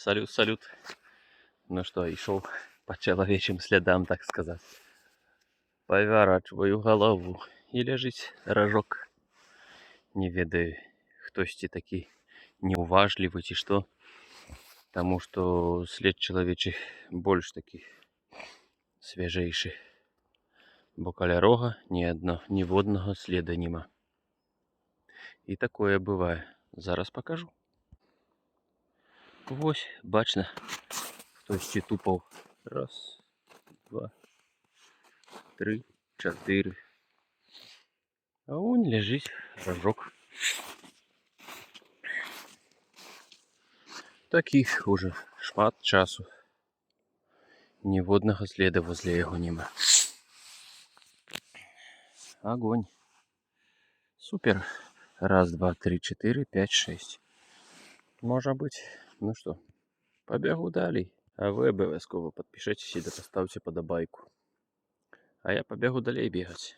Салют, салют. Ну што, ішоў па чалавечым слядам, так сказаць. Паварочваю галаву, і ляжыць ражок. Не ведаю, хтосьці такі неуважлівы ці што. Таму што след чалавечы больш такі свяжэйшы. Бо каля рога ніводнага следа нема. І такое бывае. Зараз пакажу. Вось, бачна, хтосьці тупаў. Раз, два, тры, чатыры. А вунь ляжыць ражок. Такіх ужо шмат часу. Ніводнага следа возле яго нема. Огонь. Супер. Раз, два, три, четыре, пять, шесть. Можа быць. Ну што, пабягу далей. А вы абавязкова падпішыцеся да пастаўце падабайку. А я пабегу далей бегаць.